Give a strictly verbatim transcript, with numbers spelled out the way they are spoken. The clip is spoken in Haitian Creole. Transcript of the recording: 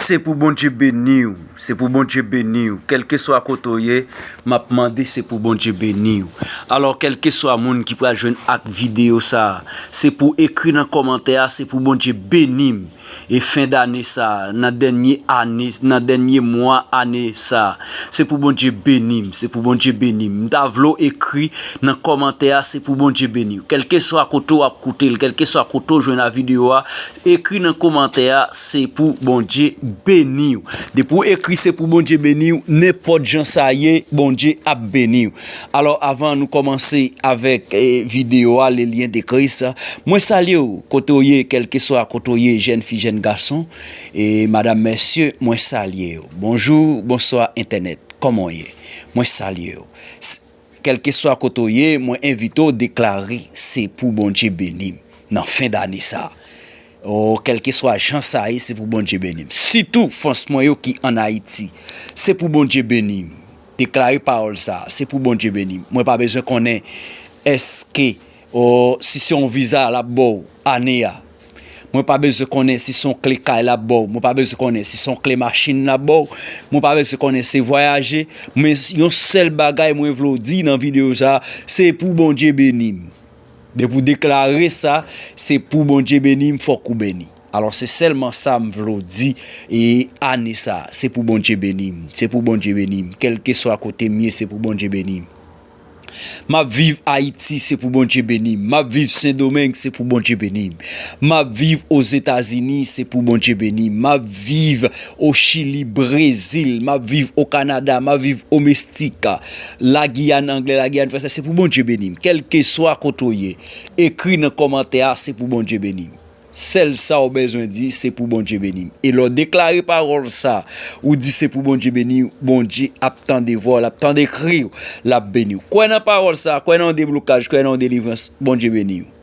Se pou Bondye beni w. Se pou Bondye beni w. Kèlkeswa kote w ye, m ap mande se pou Bondye beni w. Alò, kèlkeswa moun ki pral jwenn ak videyo sa a, se pou ekri nan kòmantè a, se pou Bondye beni m. E fen dane sa a, nan dènye ane, nan dènye mwa ane sa a, se pou Bondye beni m, se pou Bondye beni m. M ta vle w ekri nan kòmantè a, se pou Bondye beni w. Kèlkeswa kote w ap koute l, kèlkeswa kote w jwenn a videyo a, ekri nan kòmantè a, se pou Bondye beni w. Depi w ekri se pou Bondye beni w, nenpòt jan sa ye, Bondye ap beni w. Alò, avan nou kòmanse avèk eh, videyo a, le lien de Christ, mwen salye w, kote w ye, kèlkeswa kote w ye, jèn fi, jèn gason, e madanm, mesye, mwen salye w. Bonjou, bonswa, entènèt, kòman w ye? Mwen salye w. S- Kèlkeswa kote w ye, mwen envite w deklare se pou Bondye beni m nan fen dane sa a. O, kèlkeswa jan sa ye, se pou Bondye beni m. Sitou fans mwen yo ki ann Ayiti, se pou Bondye beni m. Deklare pawòl sa a, se pou Bondye beni m. Mwen pa bezwen konnen èske, o, si se yon viza l ap ba w ane a. Mwen pa bezwen konnen si se yon kle kay l ap ba w. Mwen pa bezwen konnen si se yon kle machin l ap ba w. Mwen pa bezwen konnen se vwayaje. Men yon sèl bagay mwen vle w di nan videyo sa a, se pou Bondye beni m. Depi w deklare sa, se pou Bondye beni m, fòk ou beni. Alò, se sèlman sa m vle w di, e ane sa, se pou Bondye beni m, se pou Bondye beni m, kèlkeswa kote m ye, se pou Bondye beni m. M ap viv Ayiti, se pou Bondye beni m. M ap viv Sendomeng, se pou Bondye beni m. M ap viv Ozetazini, se pou Bondye beni m. M ap viv o Chili, Brezil, m ap viv o Kanada, m ap viv o Mestika, Lagiyàn anglè, Lagiyàn fransè, se pou Bondye beni m. Kèlkeswa kote w ye, ekri nan kòmantè a, se pou Bondye beni m. Sèl sa w bezwen di, se pou Bondye beni m. E lè w deklare pawòl sa, ou di se pou Bondye beni w, Bondye ap tande vwa w, l ap tande kri w, l ap beni w. Kwè nan pawòl sa, kwè nan yon deblokaj, kwè nan yon delivrans, Bondye beni w.